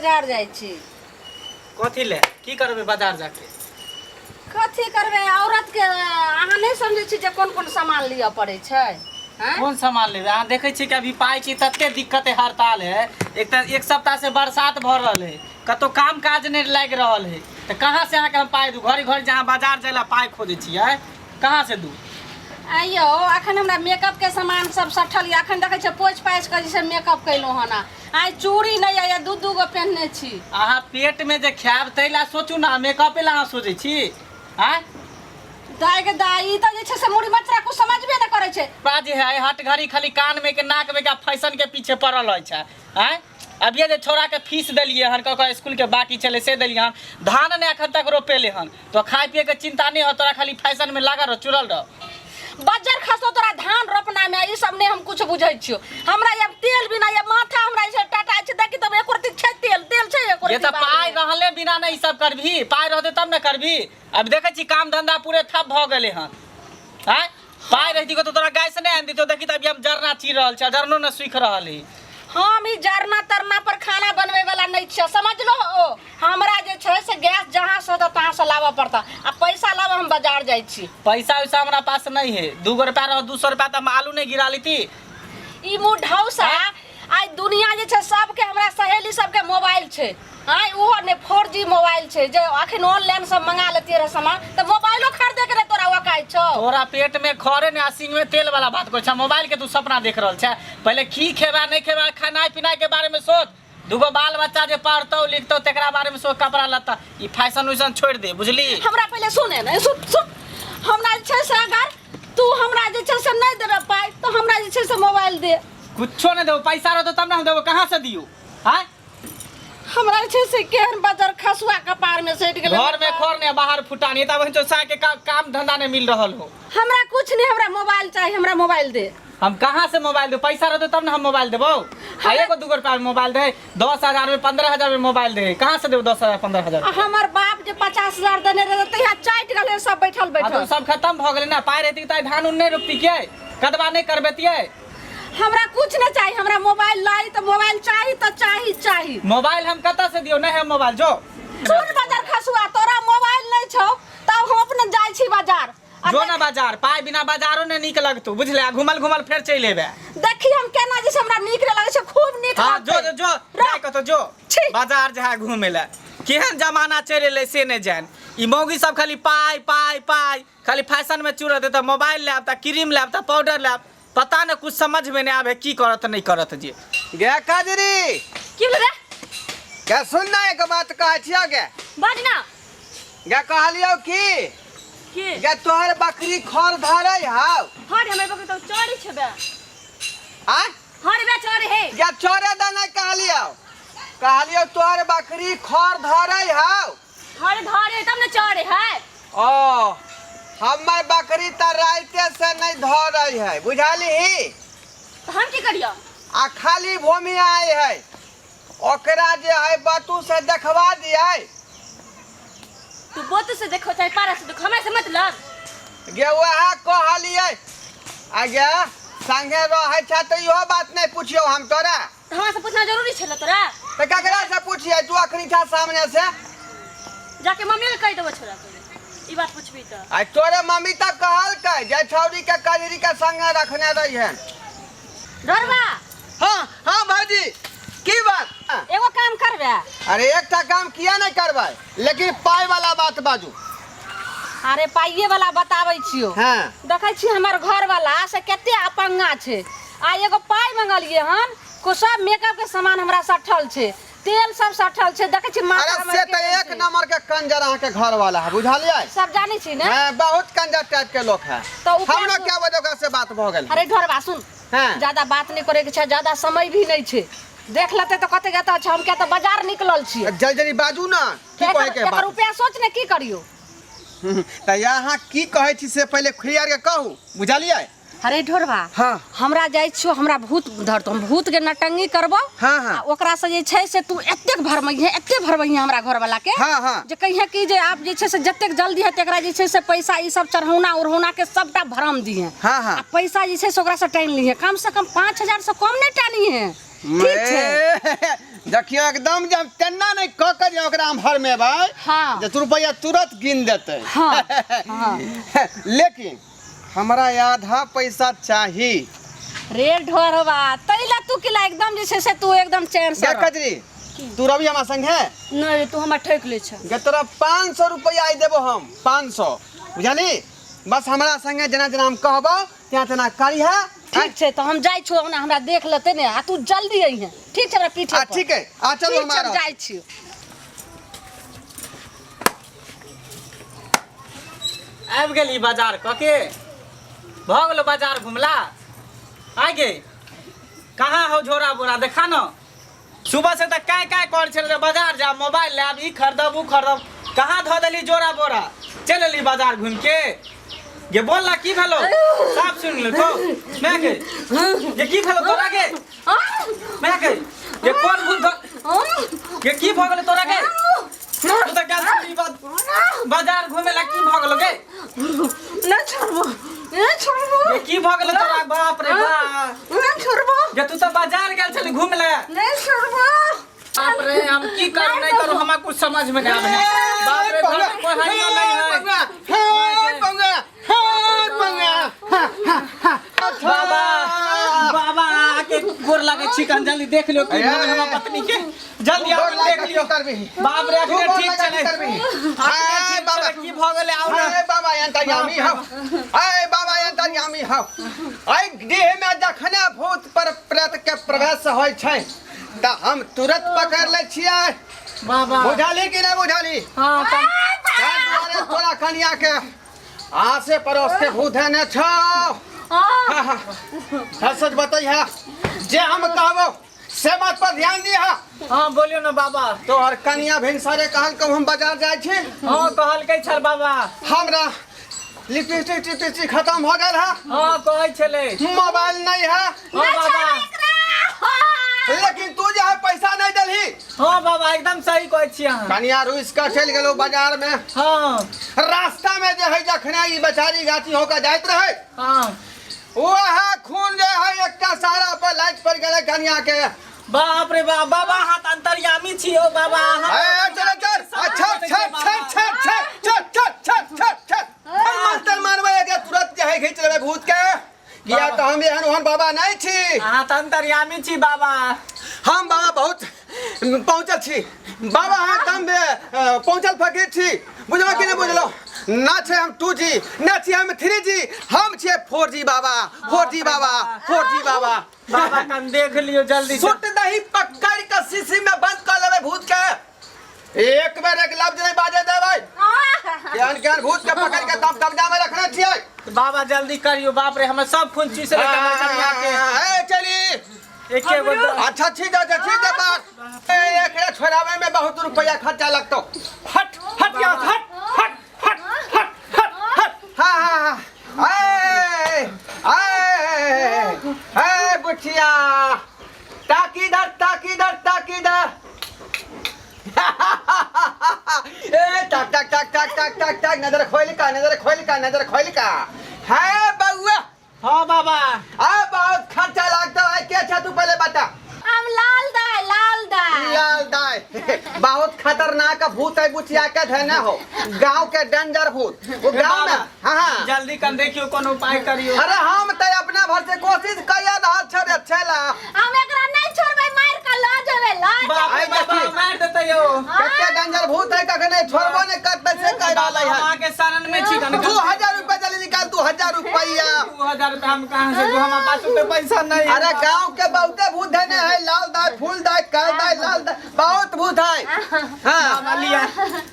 बाजार जाइ छी। कथी ले की करबै बाजार जाके? कथी करबै, औरत के अहाँ नहि समझै छी जे कोन कोन सामान लिअ पड़ै छै? आँय? कोन सामान लेबै? अहाँ देखै छियै कि अभी पाइ के तते दिक्कत है, हड़ताल है। एक तऽ एक सप्ताह से बरसात भऽ रहल है, कतौ काम काज नहि लागि रहल है, तऽ कहाँ से अहाँके हम पाइ दू? घड़ी घड़ी जे अहाँ बाजार जाय लए पाइ खोजै छियै, कहाँ से दू? आइयो अखन हमरा मेकअप के सामान सब सठल यऽ। अखन देखै छियै पोछि पाछि कऽ जे छै मेकअप केलहुँ हन। आइ चूड़ी नहि यऽ, दू दू गो पेन्हने छी। अहाँ पेट में जे खायब ताहि लए सोचू ना, मेकअपे लए अहाँ सोचै छी? आँय दाइ के दाइ, ई तऽ जे छै से मुड़ी मचरा कुछ समझबे नहि करै छै। बा जे है हट घड़ी खाली कान में के नाक में के फैशन के पीछे पड़ल रहै छै। आँय अभिये जे छोड़ा के फीस देलियै हन, कऽ स्कूल के बाकी छलै से देलियै हन, धान नहि एखन तक रोपेले हन, तो खाय पिए के चिंता नहीं हो तोरा, खाली फैशन में लागल रह, चुरल रह। बज्जर खसो तोरा धान रोपना में, ई सब नहीं हम कुछ बुझै छियो। हमरा ये तेल बिना ये माथा हमरा जे टाटा छै, देखी तब एको रत्ती छै तेल, तेल छै एको ये रत्ती तो बाल पाई में। रहले बिना नहीं सब करबी, पाई रहते तब न करबी। अब देखै छी काम धंधा पूरे ठप भऽ गेलै हन। आँय पाइ रहिती तो तोरा गैस नहीं आनि दितौ। देखी तऽ अभी हम जरना चीर रहल छी, जरनो न सूखि रहल है। हम ई जरना तरना पर खाना बनबै वाला नहीं छियै, समझलो? ओ हमरा जे छै से गैस जहाँ से होतै तहाँ से लाबऽ पड़ता। आ पैसा लाबऽ, हम बाजार जाइ छी। पैसा वैसा हमरा पास नहीं है। 2 गो रुपया रहो, 200 रुपया तऽ हम आलू नहीं गिरा लेती। ई मुँह ढौसा, आइ दुनिया जे छै सबके, हमरा सहेली सबके मोबाइल छै। आइ ओहो ने 4G mobile छै जे अखन ऑनलाइन सब मंगा लेतियै रहे सामान, तऽ मोबाइलो खरीदे के रहे तोरा ओकाय छौ। तोरा पेट में खरे ने आ सिंग में तेल वाला बात कहै छै। मोबाइल के तू सपना देख रहल छै। पहिले की खेबा नहीं खेबा, खाना पीना के बारे में सोच। दूगो बाल बच्चा जे पढ़तौ लिखतौ तेकरा बारे में सोच, कपड़ा लत्ता ई फैशन उैशन छोड़ दे, बुझली? हमरा पहिले सुने ने, सुन सुन। हमरा जे छै से अगर तू हमरा जे छै से नहि देबे पाइ तऽ हमरा जे छै से मोबाइल दे। कुछो नहीं देबो। पैसा रहतो तब ना हम देबो, कहाँ से दियो? आँय हमरा जे छै से केहन बजर खसुआ कपार में सटि गेलै। घर में खोर ने बाहर फुटानी, तब हम सा के काम धंधा नहीं मिल रहल हो। हमरा कुछ नहीं, हमरा मोबाइल चाहिए, हमरा मोबाइल दे। हम कहाँ से मोबाइल दे? पैसा रहतो तब ना हम मोबाइल देबो। आ एगो दूगो रुपया में मोबाइल दे? 10,000 में 15,000 में मोबाइल दे, कहाँ से देबो 10,000 15,000? आ हमर बाप जे 50,000 देने रहे तहिया चाटि गेलै सब बैठल आ तो बैठल। सब खत्म भऽ गेलै ना। पाइ रहती तऽ धान उन नहि रोपती के, कदबा नहि करबेतियै। हमरा कुछ नहीं चाहिए, हमरा मोबाइल लाई तो मोबाइल चाहिए तो चाहिए चाहिए। मोबाइल हम कतऽ से दियौ? नहीं है मोबाइल, जो। सुन बाजार खसुआ, तोरा मोबाइल नहीं छौ तब हम अपने जाइ छी बाजार। आ जो ना बाजार, पाइ बिना बाजारो नहीं नीक लगतौ, बुझले? आ घुमल घुमल फेर चलि एबे। देखी हम केना जे छै हमरा नीक नहि लगै छै, खूब नीक हाँ जो। लगतै। जो जो जाय कतौ जो। छी। बाजार जा घूमे लए। केहन जमाना चलि एलै से नहि जान। ई मौगी सब खाली पाइ पाइ पाइ, खाली फैशन में चूरत, तऽ मोबाइल लायब, तऽ क्रीम लायब, तऽ पाउडर लायब, पता नहि कुछ समझ में नहीं आवे की करत नहीं करत जे। गे कजरी। की भेलै? गे सुन ना, एक बात कहै छियौ गे। बाज ना। गे कहलियौ की? की? गे तोहर बकरी खर धरै हौ? हर हमर बकरी तो चोरी छबे। आ हर बे चोरी हे। गे चोरे द नहीं कहलियौ, कहलियौ तोहर बकरी खर धरै हौ? हर धरे तब ने चोरी है। ओ हमर बकरी तऽ राइते से नहीं धरै है, बुझलही? तऽ हम की करियो? आ खाली भूमि आय है, ओकरा जे है बतू से देखवा दियै। तू बोतू से देखो चाहे पारा से देखो, हमरा से मतलब। गे वएह कहलियै। आ गे संगे रहै छ तऽ इहो बात नहीं पुछियौ हम तोरा? तऽ हमरा से पूछना जरूरी छलो तोरा? तऽ ककरा से पुछियै? तू अखनी छा सामने से। जाके मम्मी के कहि देबो छोरा के, ई बात पूछबी तऽ। आ तोरे मम्मी तऽ कहलकै जे छौरी के कजरी के संगे रखने रही है। डरबा। हाँ हाँ भाजी, की बात? एगो काम करबे? अरे एकटा काम किया नहीं करबै, लेकिन पाइ वाला बात बाजू। अरे पाइये वाला बताबै छियो। हाँ। देखै छी हमर घर वाला से कते अपंगा छै। आ एगो पाइ मंगलियै हन को सब मेकअप के सामान हमरा सठल छै, तेल सब सठल छै, देखै छी माथा अरे हमर से केहन तऽ एक छै। नंबर के कंजर अहाँ के घर वाला है, बुझलियै? सब जानै छी ने? हाँ, बहुत कंजर टाइप के लोग है। तऽ ऊपर हमरो क्या बजे ओकरा से बात भऽ गेल। अरे ढोरबा सुन। हाँ। ज्यादा बात नहीं करे के छै, ज्यादा समय भी नहीं छै। देख लेते तऽ कते कते छै, हम क्या तऽ बाजार निकलल छियै। जल्दी जल्दी बाजू ना, की एकर कहै के एकर बात? रुपया सोच ने की करियो। तऽ यहाँ की कहै छी से पहिले क्लियर के कहू, बुझलियै? अरे ढोरबा। हाँ। हमरा जाइ छियो, हमरा भूत धरतो, हम भूत के नटंगी करबो। हाँ, हाँ। आ ओकरा से जे छै से तू एतेक भरमैहे, एतेक भरमैहे हमरा घर वाला के। हाँ, हाँ। जे कहिहे कि जे आप जे छै से जतेक जल्दी हेतै एकरा जे छै से पैसा ई सब चढ़ौना उढ़ौना के सबटा भरम दिहे। हाँ, हाँ। आ पैसा जे छै से ओकरा से टानि लिहे, कम से कम 5,000 से कम नहि टानिहे। ठीक छै। देखियो एकदम जब तेना नहीं क के जे ओकरा हम हरमेबै हाँ। जे रुपया तुरंत गिन देतै। हाँ, हाँ। लेकिन हमरा आधा पैसा चाही। रे ढोरवा तैला तू किला एकदम जे छै से तू एकदम चैन से गे रह। कजरी, तू रवि हमरा संगे? नहीं तू हमरा ठोक ले छ। गे तोरा 500 रुपया आई देबो हम, 500, बुझली? बस हमरा संगे जेना जेना हम कहबो तेना तेना करिहे। ठीक छै, तऽ हम जाइ छियौ, ओना हमरा देख लेतै ने, आ तू जल्दी अइहे, ठीक छै? हमरा पीठे आ पर। ठीक है, आ चलू। ठीक छै, हम हमारा जाइ छियौ। आबि गेली बाजार कऽ के? भऽ गेलो बाजार घुमला? आ गे, कहाँ हो झोरा बोरा देखा न। सुबह से तऽ काय काय कर छल रे, बाजार जा, मोबाइल लाब, ई खरीदब, ऊ खरीदब, कहाँ धऽ देली जोरा बोरा? चलि एली बाजार घुमि के। गे बोल ना, की भेलो? साफ सुन ले तो मैं के गे, की भेलो तोरा के? मैं के गे, कोन भूत गे, की भऽ गेलो तोरा के? तू तऽ गेल छली बाजार घुमे ला, की भऽ गेलो गे? नहि छोड़बो, नहि छोड़बो। गे, की भऽ गेलो तोरा? बाप रे बाप। नहि छोड़बो। गे, तू तऽ बाजार गेल छली घुमे ला। नहि छोड़बो। बाप रे, हम की करू नहीं करू, हमरा कुछ समझ में नहीं आवे है। बाप रे, घर में कोई हरियो नहीं है। बाबा, बाबा, आके गोर लागे छी, कन जल्दी देख लियो की भऽ गेल हमरा पत्नी के। जल्दी आओ, देख लियो। बाप रे, अखने ठीक छलै, अखने ठीक छलै, की भऽ गेलै? आउ ना। बाबा अंतर्यामी हौ, अय बाबा अंतर्यामी हौ, एहि देह में जखने भूत पर प्रेत के प्रवेश होइ छै तऽ हम तुरंत पकड़ लै छियै। बाबा। बुझली कि नहि बुझली? हाँ, ताहि दुआरे तोरा कनिया के आसे पड़ोस के भूत है ने छौ। सच सच बतैहा, जे हम कहबो से बात पर ध्यान दिहा। हाँ, बोलियो ना बाबा। तोहर कनिया भिनसरे कहल कहू हम बाजार जाइ छी। हाँ, कहलकै छल बाबा। हमरा लिपस्टिक टिपस्टिक खत्म भऽ गेल है। हाँ, कहै छलै। मोबाइल नहीं है। हाँ बाबा। लेकिन तू जे है पैसा नहीं देलही। हाँ बाबा, एकदम सही कहै छी अहाँ। कनिया रुस कऽ चलि गेलो बाजार में। रास्ता में जे है जखने ई बेचारी गाछी होकर जाइत रहे, वह खून जे है एकटा सारा पर लाइट पड़ गेलै कनिया के। बाप रे बाप, बाबा हाथ अंतर्यामी छी हो बाबा अहाँ। ए, चल चल, अच्छा अच्छा अच्छा अच्छा अच्छा अच्छा अच्छा अच्छा अच्छा, मंत्र मारबै के तुरंत जे है घींच लेबै भूत के, किया तऽ हम एहन ओहन बाबा नहीं छी। अहाँ तऽ अंतर्यामी छी बाबा। हम बाबा बहुत पहुँचल छी बाबा, हाँ, हम पहुँचल फकीर छी, बुझलो कि नहीं बुझलो? ना छै हम 2G, ना छियै हम 3G, हम छियै 4G बाबा, 4G बाबा, 4G बाबा। बाबा, कन देख लियो जल्दी से। सुट दही पकड़ के शीशी में बंद कर लेबै भूत के, एक बेर एक लफ्ज नहीं बाजे देबै। केहन केहन भूत के पकड़ के तब कब्जा में रखने छियै। बाबा, जल्दी करियो, बाप रे, हमर सब खून चूस लेतै हमर कनिया के। ए चली। एके गो अच्छा ठीक है, ठीक है बात। ए, एकरा छोड़ावे में बहुत रुपया खर्चा लगतो। हट हट यहाँ से, हट हट हट हट हट हट। हाँ हाँ हाँ, ए ए ए बुचिया, ताक इधर, ताक इधर, ताक इधर। ए, ताक ताक ताक ताक ताक ताक ताक, नजर खोल का, नजर खोल का, नजर खोल का है बउआ। हाँ बाबा। आ बहुत खर्चा लगता है, के अच्छा तू पहले बता। हम लाल दाय, लाल दाय। लाल दाय बहुत खतरनाक भूत है बुचिया के, धने हो गांव के डेंजर भूत वो गांव में। हाँ हाँ। जल्दी कन देखियो, कोनो उपाय करियो। अरे हम तो अपना भर से कोशिश कर रहल छ रे छेला। हम एकरा नहीं छोड़बै, मार के ल जेबै, ल जेबै। बाप रे। आई बाबा देखी। मार देतै यो। कते डेंजर भूत है, कखने छोड़बो नहीं करते से कह रहल है। अहाँ के शरण में छी कन। 2000 रुपया जल्दी निकाल, 2000 रुपया। 2000 रुपया हम कहाँ से दू? हमरा पास ओते पैसा नहीं है। अरे गांव के बहुते भूत धने है, लाल दाई, फूल दाई, काल दाई, लाल दाई, बहुत भूत है। हाँ। बाबा, लिया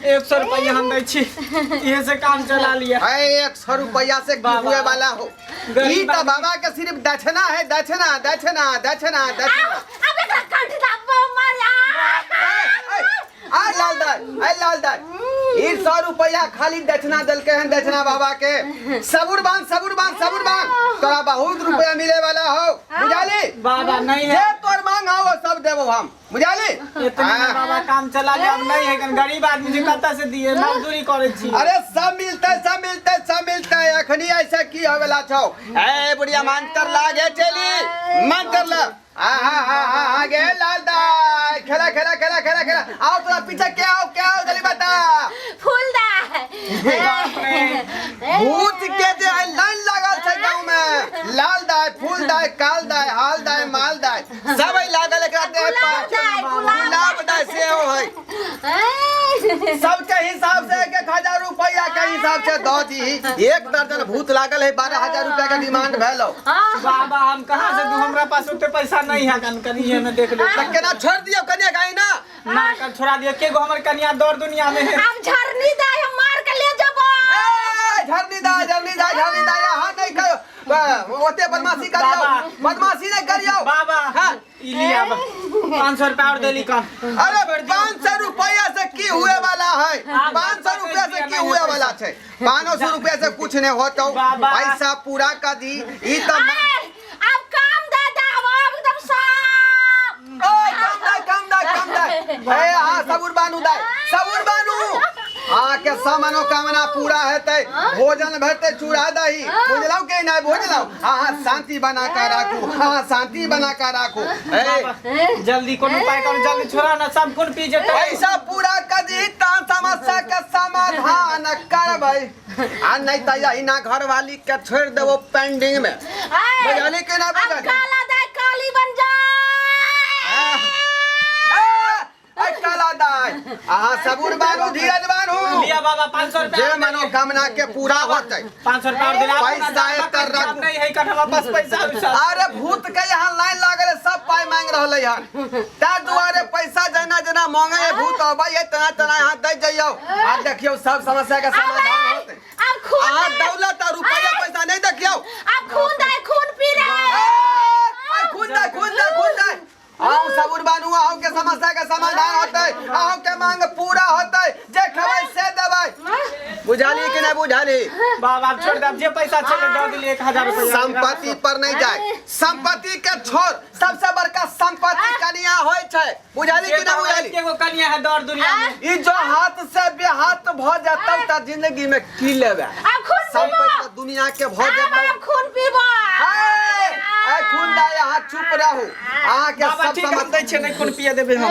100 रुपया हम दै छी, इहे से काम चला लिया। है 100 रुपया से की बाबा। हुए वाला हो? गरीब ई तो आदमी। बाबा के सिर्फ दक्षिणा है, दक्षिणा, दक्षिणा, दक्षिणा, दक्षिणा। अब एकरा कंठ दाबो मार। आ लाल दाई, आ लाल दाई, ई 100 रुपया खाली दक्षिणा देलके हन, दक्षिणा बाबा के। सबुर बांध, सबुर बांध, सबुर बांध, तोरा बहुत रुपया मिले वाला हो, बुझाली? बाबा, नहीं जे है। तोर मांग हो वो सब देबो हम, बुझाली? इतने में हाँ। बाबा काम चला लिया, अब नहीं है कन, गरीब आदमी जी कतऽ से दिए, मजदूरी करै छी। अरे सब मिलते, सब मिलते, सब मिलते। देखनी ऐसे की होवेला छौ। ए बुढ़िया मंत्र लागे चली मंत्र ला। आ हा हा हा हा गे लाल दाई खेला खेला खेला खेला खेला आओ तोरा पीछे के आओ के आओ जल्दी बता। फूल दा भूत के जे है लाइन लागल छै गांव में, लाल दाई फूल दाई काल दाई हाल दाई माल दाई सब है लागल एकरा देह गुलाब पर। दाई, गुलाब गुलाब दाई सेहो है। सबके हिसाब से 1000 रुपया के हिसाब से दऽ दी। एक दर्जन भूत लागल है, 12,000 रुपया के डिमांड भेलो। बाबा हम कहाँ से दू, हमरा पास ओते पैसा नहीं है, कन कनिए में देख ले। तऽ केना छोड़ दियौ कनिया गाय ना? ना कल छोड़ा दियो, के गो हमर कनिया दौड़ दुनिया में है। अब झरनी दाई हम मार के ले जबो। ए, झरनी दाई झरनी दाई झरनी दाई अहाँ नहीं कहियो, ओते बदमाशी करियौ, बदमाशी नहीं करियौ। बाबा हाँ। ई लिया 500 रुपया और देली कम। अरे 500 रुपया से की हुए वाला है? 500 रुपया से की हुए वाला है? 500 रुपया से कुछ नहीं होता, पैसा पूरा कर दी। ई तो अब काम दे दे, अब एकदम साफ। ओए कम दे कम दे कम दे। ए हां सबूर बानू दे, सबूर बानू। आ के सब मनोकामना पूरा हेतै, भोजन भेटतै चूड़ा दही, बुझलौ के नहीं बुझलौ? अहाँ शांति बना के राखू, अहाँ शांति बना के राखू। ए जल्दी कोनो उपाय करू, जल्दी छोड़ा ना सब खून पी जेतै। पैसा पूरा कर दी त समस्या के समाधान करबै, आ नहीं त यही ना घरवाली के छोड़ देबो पेंडिंग में। बुझली के ना बुझली? अब काला दाई काली बन जा। काला दाई अहाँ सबूर बानू धीरज बानू। लिया बाबा 500 रुपया जे मनोकामना के पूरा होतै। 500 रुपया और दिला। पैसा एकर रखू। नहीं है कन हमरा पास पैसा उसा। अरे भूत के यहाँ लाइन लागल है, सब पाई मांग रहलै हन, ताहि दुआरे पैसा जेना जेना मांगे है भूत अबै है तेना तेना यहाँ दै जइयौ। आ देखियौ सब समस्या के समाधान होतै। अब खून अहाँ दौलत आ रुपया पैसा नहीं देखियौ। अब खून दाई खून पी रहे। खून दाई खून दाई खून दाई। आओ सबूर बानू, आओ के समस्या के समाधान होतै, आओ के मांग पूरा होतै, जे खबै से देबै। बुझाली कि नहीं बुझाली? बाबा छोड़ दे, जे पैसा छले दऽ देली 1000 रुपया। संपत्ति पर नहीं जाए, संपत्ति के छोड़ सबसे बड़का संपत्ति कनिया होय छै। बुझाली कि नहीं बुझाली? एगो कनिया है दौड़ दुनिया में। ई जो हाथ से बेहाथ भ जेतौ त जिंदगी में की लेबे? अब खून संपत्ति दुनिया के भ जेतौ। अब खून पीबो। ए खून दाई अहाँ चुप रहू, अहाँ के बाबा सब ठीक हम दै छियै, नहीं खून पिए देबै हम।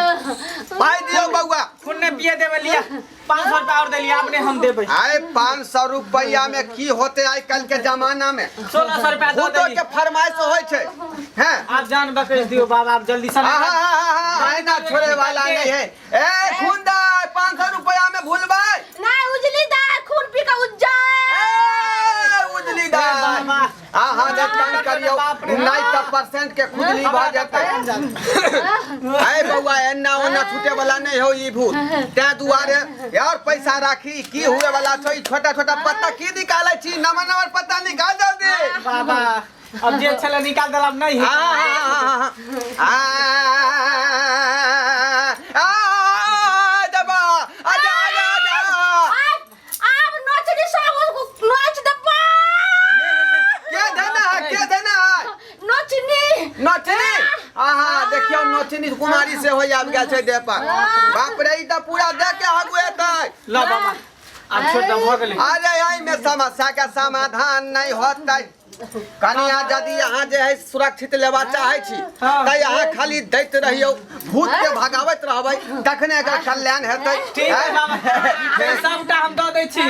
पाइ दियौ बौआ। खून नहीं पिए देबै, लिया 500 रुपया और देलियै, अपने हम देबै। आए 500 रुपया में की होते आइ कल के जमाना में? 1600 रुपया दऽ भूतो देली। के फरमाइश होय छै। हैं आप जान बकैस दियो बाबा, आप जल्दी से। आए ना छोड़े वाला नहीं है। ए खून दाई 500 रुपया में भूलबै? नहीं उजली दाई खून पी के उज्जर। ए उजली दाई आहा जब तंग करियौ नहीं त परसेंट के खुजली भ जेतै। आए बौआ एन्ना ओन्ना छूटे वाला नहीं हो ई भूत, तै दुआरे यार पैसा राखी की हुए वाला छौ। ई छोटा छोटा पत्ता की निकालै छी? नमर नमर पत्ता निकाल जल्दी। बाबा अब जे छले निकाल देला नहीं है। दबा आजा आजा आजा। अब नोचनी सब नोच दबा। के देना है, के देना है? नोचनी नोचनी। आहा देखियौ नोचनी कुमारी से हो आबि गेल छै देह पर। बाप रे ई तऽ पूरा देह के हगु हेतै। ल बाबा आब छोड़ दे, भऽ गेलै। अरे एहि में समस्या के समाधान नहीं होतै। कनिया यदि अहाँ जे है सुरक्षित लेबा चाहै छी तऽ अहाँ खाली दैत रहियौ, भूत के भगाबैत रहबै, तखने एकर कल्याण हेतै। ठीक है बाबा, सबटा हम दऽ दै छी,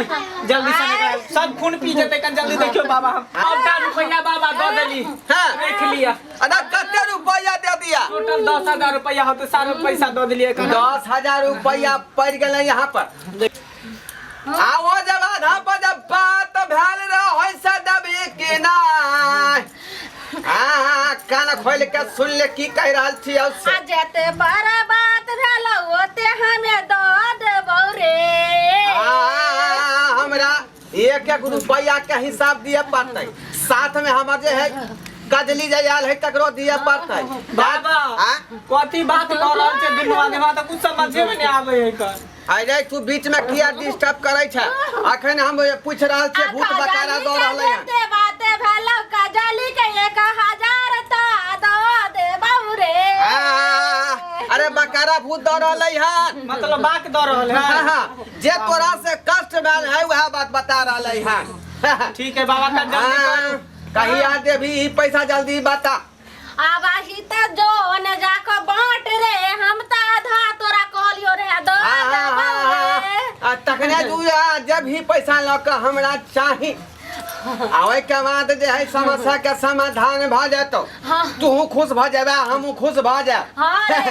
जल्दी से निकाल, सब खून पी जेतै कन जल्दी। देखियौ बाबा हम सबटा रुपया बाबा दऽ देली। हाँ रख लिया। अरे कते रुपया दे दिया? टोटल 10,000 रुपया होतै, सारा पैसा दऽ देलियै। 10,000 रुपया पड़ि गेलै यहाँ पर। आओ जब आधा पर जब बात भेल रहै से देबी कि नहि? आहा कान खोलि के सुन ले की कहि रहल छी। औ से आ जेते बड़ा बात भेल ओते हमे दऽ देबौ रे। हमरा एक एक रुपया के हिसाब दिए पड़तै, साथ में हमर जे है कजली जे आयल है तकरो दिए पड़तै। बाबा कथी बात कऽ रहल छै दुनू आदमी, हमरा तऽ कुछ समझे में नहीं आबै है कर। अरे तू बीच में किया डिस्टर्ब करै छै? अखन हम पूछ रहल छियै भूत बकारा दऽ रहलै हन। बाते भेलौ कजली के 1000 तऽ दऽ देबौ रे। अरे बकारा भूत दऽ रहलै हन, मतलब बाक दऽ रहल है। हाँ, जे तोरा से कष्ट भेल है वएह बात बता रहलै हन। ठीक है बाबा का जल्दी करू। कहिया देबी ई पैसा जल्दी बता। आब आही त जो ने जाके बाँट रे, हम त आधा तोरा कहलियो रे, दऽ देबौ रे। आ तखने तू आ जब ही पैसा लऽ कऽ हमरा चाही, आ ओहिके बाद जे है समस्या के समाधान भऽ जेतौ। हाँ। तू खुश भऽ जेबे, हमहूँ खुश भऽ जायब। हाँ रे,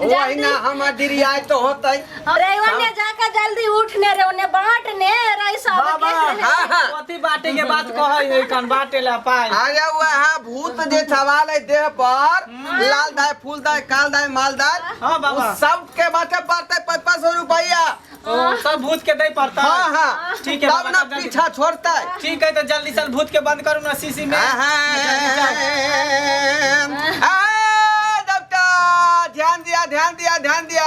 ओहिना हमर डिरियाइ तो होतै। रे ओने जाके जल्दी उठ ने रे, ओने बाँट ने रे सब बाबा के। हाँ, हाँ। कथी बाटे के बात कहै है कन बाटे ला पाई? अरे वह भूत जे सवाल है देह पर, लाल दाय फूल दाय काल दाय माल दाय, हाँ बाबा। उ सब के बाटे पड़ते 5500 रुपया। ओ सब भूत के दे पड़ता? हाँ हाँ। ठीक है तब बाबा, ना तब जल्दी- पीछा छोड़ते। ठीक है, तो जल्दी से भूत के बंद करू ना शीशी में। डॉक्टर ध्यान दिया, ध्यान दिया, ध्यान दिया।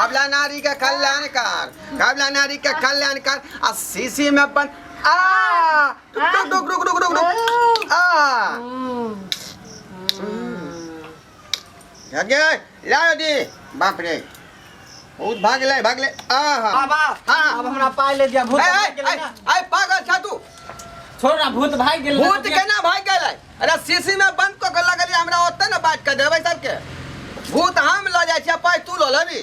अबला नारी के कल्याण कर, अबला नारी के कल्याण कर। आ शीशी में बंद आ रुक रुक रुक रुक रुक रुक आ आगे लाओ जी। बाप रे, बहुत भाग ले, भाग ले। आहा। बाबा। हाँ। अब हमरा पाई ले दिया, भूत ए, भाग ए, गेलै ए, ना। ए, पागल छा तू? छोड़ ना, भूत भाग गेलै ना। भूत केना भाग गेलै? अरे शीशी में बंद कऽ के लगलियै, हमरा ओतऽ ने बाँटि कऽ देबै सबके। भूत हम लऽ जाइ छियै, पाइ तू लऽ लेबी?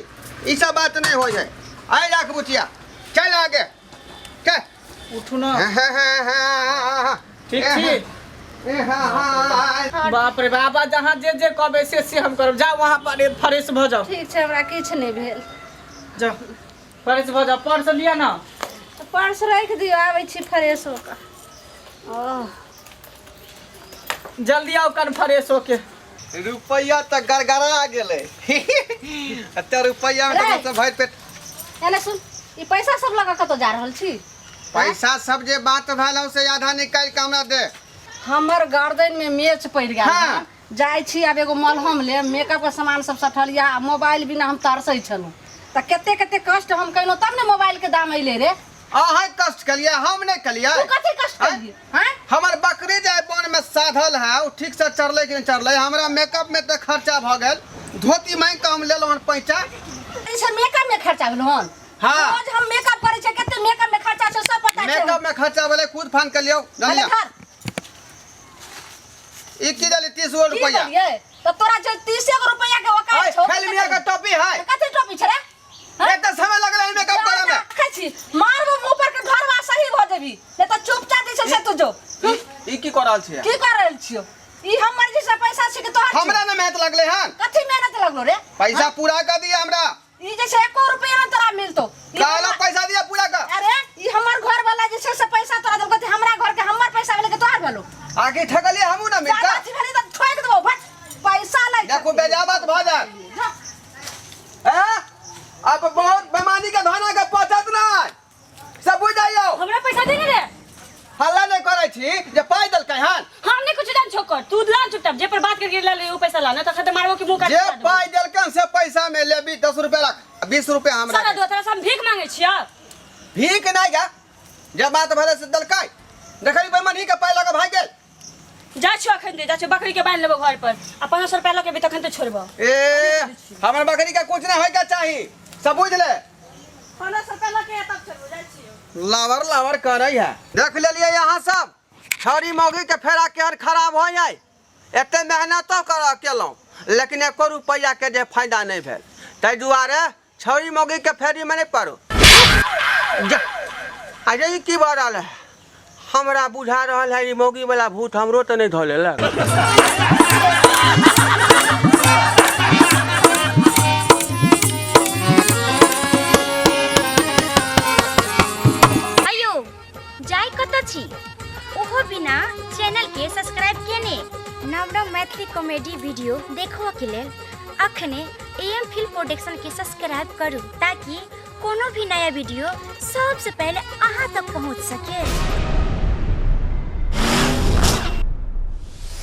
ई सब बात नहि होइ छै। आइ राख बुचिया, चल आगे चल। उठू ना। ठीक छी? बाप रे बाबा, जहाँ जे जे कहबै से से हम करब। जाओ वहाँ पर फ्रेश भऽ जाओ। ठीक छै, हमरा किछु नहि भेल। जाओ फ्रेश भऽ जाओ, पर्स लिअ ना। तऽ पर्स राखि दियौ, आबै छी फ्रेश हो कऽ। ओह। जल्दी आओ कन फ्रेश होके। रुपैआ तऽ गड़गड़ा गेलै। एते रुपैआ में रे। तऽ भरि पेट। एने सुन, ई पैसा सब लऽ कऽ कतऽ जा रहल छी? पैसा सब जे बात भेल हौ से आधा निकालि कऽ हमरा दे। हमर गर्दन में मेच पड़ि गेल। हाँ। हन। जाइ छी आब एगो मलहम लेब, मेकअप के सामान सब सठल या मोबाइल बिना हम तरसै छलहुँ, तऽ कते कते कष्ट हम केलहुँ तब ने मोबाइल के दाम अयलै रे। अहाँ कष्ट केलियै, हम नहि केलियै। तू कथी कष्ट आँय? केलियै? हाँ? हमर बकरी जे वन में साधल है ओ ठीक से चरलै कि नहि चरलै? हमरा मेकअप में तऽ खर्चा भऽ गेल, धोती मांगि कऽ हम लेलहुँ हन पैंचा। ई मेकअप में खर्चा भेल हन? हाँ। रोज हम मेकअप करै छियै, कते मेकअप में खर्चा छै सब पता छै। मेकअप में खर्चा भेलै, कूद फान के लियौ। अरे जानलियै? धर। ई की देली 30 गो की रुपैआ? देलियै? तऽ तोरा जे 30 गो रुपैआ के औकात छौ। फिल्मिया के टोपी है। कथी टोपी छै रे? हाँ? एक समय लगलै एहि मेकअप करे में। रखै छी, मारबो मुंह पर के घरवा सही भऽ जेबी, नहि तऽ चुपचाप जे छै से तू जो। ई की कऽ रहल छियै? की कर रहल छियौ? ई हमर जे छै पैसा छै कि तोहर छै? हमरा ने मेहनत लगलै हन। कथी मेहनत लगलो रे? पैसा पूरा कर दिया हमरा। ई जे छै एको रुपया नहि तोरा मिलतो। ई कहलहुँ पैसा दिया पूरा कर। अरे ई हमर घर वाला जे छै से पैसा तोरा देलको, हमरा घर के हमर पैसा भेलै कि तोहर भेलो? आगे ठगलियै हमहूँ ने मिलके। ज्यादा अथी भेलै तऽ ठोकि देबौ भट। पैसा लै देखो बेजाबत भऽ जायत। ए, अब बहुत बेमानी के धना के पचत नहीं, सब बुझ जाइयो। हमरा पैसा दे रे। हल्ला नहीं करै छी जे पाइ देलकै हन। हम नहीं कुछ जान छोकर, तू ला चुपचाप जे पर बात करके ला ले उ पैसा ला, ना तो खत्म मारबो कि मुंह काट जे पाइ देलकै से पैसा में लेबी। 10 रुपया रख, 20 रुपया हमरा सारा दो तोरा से हम भीख मांगे छिया? भीख नहीं गा, जे बात भेलै से देलकै। देखली बेमानी के पाइ लऽ कऽ भागि गेल। जा छो अखन दे, जा छो बकरी के बांध लेबो घर पर आ 500 रुपया लऽ के भी तखन तो छोड़बो। ए, हमर बकरी के कुछ नहीं होय के चाही, सब बुझ ले। 1500 रुपया लऽ के तब छोड़बो, जा छियो। लावर लावर करै है। देख लेलियै यहाँ सब छौरी मौगी के फेरा केहन खराब हो जाय। एते मेहनतो कर केलहुँ लेकिन एको रुपैआ के जे फायदा नहीं भेल, ताहि दुआरे छौरी मौगी के फेरी में नहीं पड़ू। जा, अरे ई की भऽ रहल है? हमरा बुझा रहल है ई मौगी वाला भूत हमरो तऽ नहीं धऽ लेलक। अयो जाय कतऽ छी ओहो बिना चैनल के सब्सक्राइब केने? नव नव मैथिली कॉमेडी वीडियो देखबऽ के लेल अखने एम फिल्म प्रोडक्शन के सब्सक्राइब करू ताकि कोनो भी नया वीडियो सबसे पहले अहाँ तक पहुँच सके।